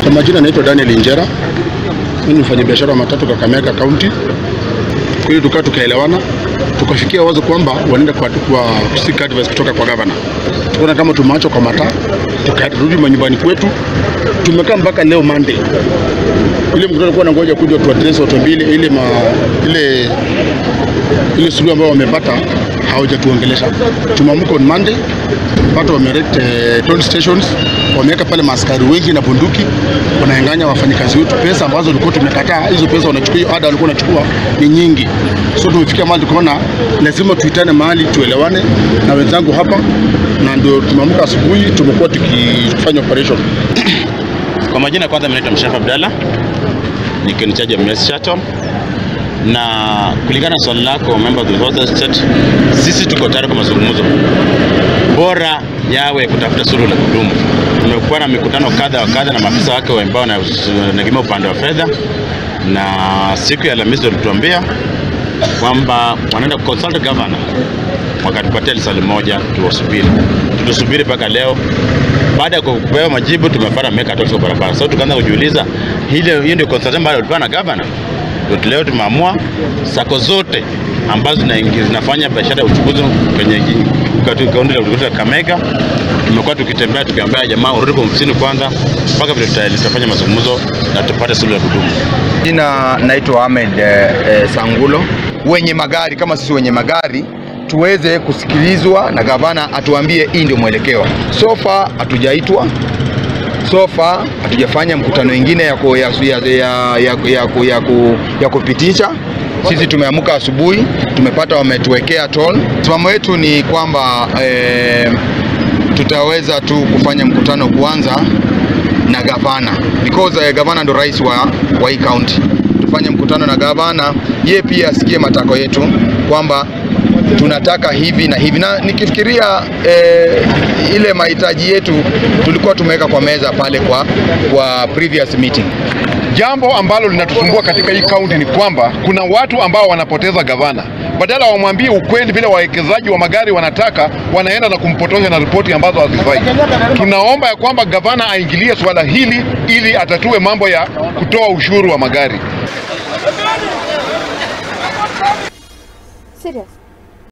Kwa majina naitwa Daniel Injera. Mimi ni mfanyabiashara wa matatu Kakamega County. Kwa hiyo tukaa tukaelewana, tukafikia wazo kwamba wanaenda kwa seek advice kutoka kwa governor. Tukaona kama tumeachwa kwa mataa, tukarudi manyumbani kwetu. Tumekaa mpaka leo Monday. Ile mkutano ulikuwa unangoja kuja tu address watu mbili, ile suluhu ambayo wamepata hawajatuongelesha. Tumeamka on Monday, watu wamerect toll stations, wameweka pale maaskari wengi na bunduki, wanaenganya wafanyikazi wetu pesa ambazo walikuwa tumekataa. Hizo pesa wanachukua, hiyo ada walikuwa wanachukua ni nyingi. So tumefikia mahali tukaona lazima tuitane mahali tuelewane na wenzangu hapa, na ndio tumeamka asubuhi tumekuwa tukifanya operation. Kwa majina kwanza mimi naitwa Mshafa Abdalla, niko in charge of MS Shuttle. Na kulingana na swali lako member of the state, sisi tuko tayari kwa mazungumzo, bora yawe kutafuta suluhu la kudumu. Tumekuwa na mikutano kadha wa kadha na maafisa wake ambao wanaegemea upande wa fedha, na siku ya Alhamisi walituambia kwamba wanaenda consult governor, wakatupatia lisali moja tuwasubiri. Tutusubiri mpaka leo. Baada ya kupewa majibu tumepata meka toka barabara. Sasa tukaanza kujiuliza hiyo ndio consultation ambayo walipewa na governor. Ndio leo tumeamua sako zote ambazo zinafanya biashara ya uchukuzi kwenye kaunti ya Kakamega, tumekuwa tukitembea tukiambia jamaa urudi kwa ofisini kwanza mpaka vile tutafanya mazungumzo na tupate suluhu ya kudumu. Jina naitwa Ahmed Sangulo. Wenye magari kama sisi wenye magari tuweze kusikilizwa na gavana atuambie hii ndio mwelekeo. So far hatujaitwa, so far hatujafanya mkutano mwingine ya kupitisha. Sisi tumeamka asubuhi, tumepata wametuwekea toll. Msimamo wetu ni kwamba tutaweza tu kufanya mkutano kwanza na gavana, because gavana ndo rais wa hii county. Tufanye mkutano na gavana, yeye pia asikie matakwa yetu kwamba tunataka hivi na hivi. Na nikifikiria ile mahitaji yetu tulikuwa tumeweka kwa meza pale kwa previous meeting. Jambo ambalo linatusumbua katika hii county ni kwamba kuna watu ambao wanapoteza gavana. Badala wamwambie ukweli vile wawekezaji wa magari wanataka, wanaenda na kumpotosha na ripoti ambazo hazifai. Tunaomba ya kwamba gavana aingilie swala hili ili atatue mambo ya kutoa ushuru wa magari. Serious.